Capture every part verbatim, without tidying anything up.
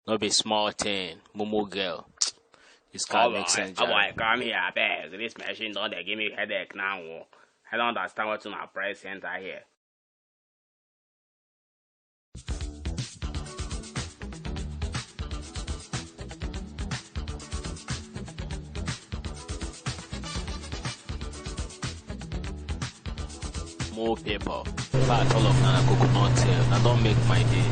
No be small thing, mumu girl. This kind makes sense. Oh boy, come here, abeg. This machine don dey give me headache now. Oh. I don't understand what una press center here. More paper. In fact, all of na coconut tail. Na don make my day.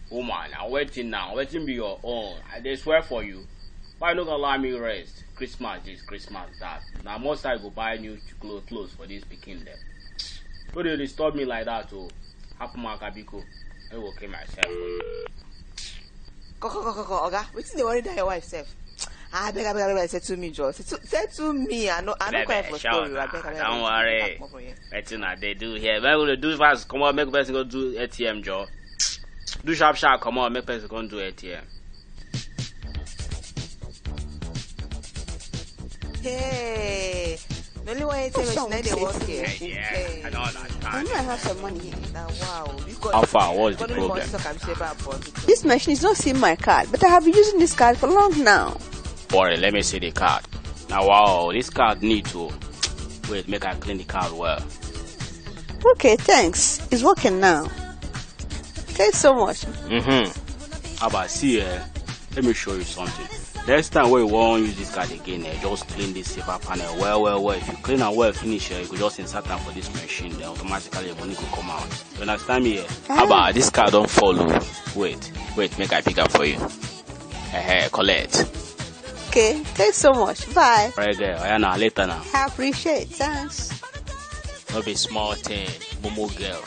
Woman, na wetin now? Wetin be your own? I dey swear for you. Why you no go allow me rest? Christmas this, Christmas that. Na must I go buy new clothes clothes for this pikin dem. No dey disturb me like that o. Happen Akabiko. I go kill myself for you. Koko koko koko oga, wetin dey worry that your wife sef? Abeg abeg abeg settle me joor, settle settle me, I no I no cry for story o, abeg abeg. Don't worry. Wetin I dey do here? Make we dey do fast comot make person go do A T M joor. Do sharp sharp comot make person come do A T M. Hey, na only one A T M machine na dey work here. Yeah, I don't understand. I know I have some money here. Na wow. How far? What's the problem? This machine is not seeing my card, but I have been using this card for long now. Worry, let me see the card. Now wow, this card need to wait, make I clean the card well. Okay, thanks. It's working now. Thanks so much. Mm-hmm. How about see eh? Let me show you something. Next time when you wan use this card again, eh, just clean this silver panel well well well. If you clean am well finish, eh, you go just insert am for this machine, then automatically your money go come out. You understand me? Eh? How about this card don fall o? Wait, wait, make I pick am for you. Eh, eh, collect. Okay, thanks so much. Bye. Alright, girl. Oya na later now. I appreciate. Thanks. No be small thing, mumu girl.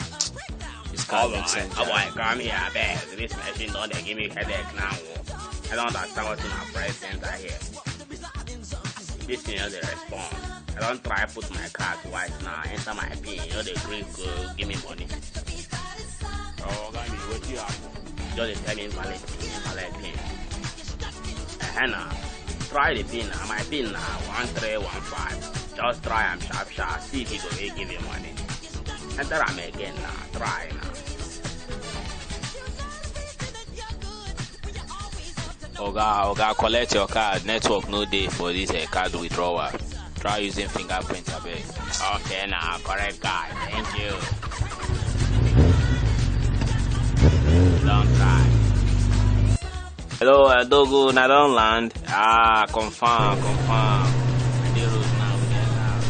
This kind of sense. Oh boy, come here, abeg. This machine don dey give me headache now. Oh. I don't understand what una press center here. This thing no dey respond. I don try put my card twice now. Enter my pin, e no dey gree go give me money. Oh, oga me, wetin happen? Just dey tell me invalid pin, invalid pin. Ehena, try the pin na, my pin na one three one five. Just try am sharp sharp, see if e go fit give you money. Enter am again na, try na. Oga, oga, collect your card. Network no dey for this uh, card withdrawal. Try using fingerprint, abeg. Okay, na correct guy. Thank you. Don't try. Hello, Adogo, na don land? Ah, confirm, confirm. I dey road now, we dey now.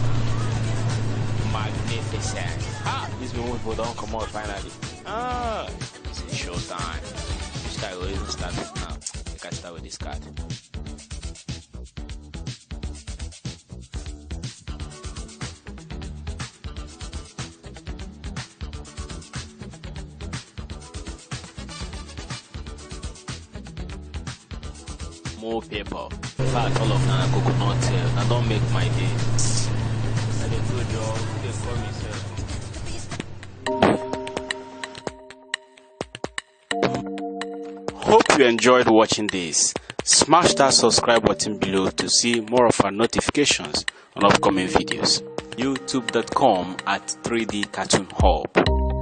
Magnificent. Ah, this moment we don comot finally. Ah, it's show time. This guy go even start it now. Make I start with this card. More paper. In fact, all of na coconut tail. Na don make my day. I dey go job, dey call myself. Hope you enjoyed watching this. Smash that subscribe button below to see more of our notifications on upcoming videos. youtube dot com at three D Cartoon Hub.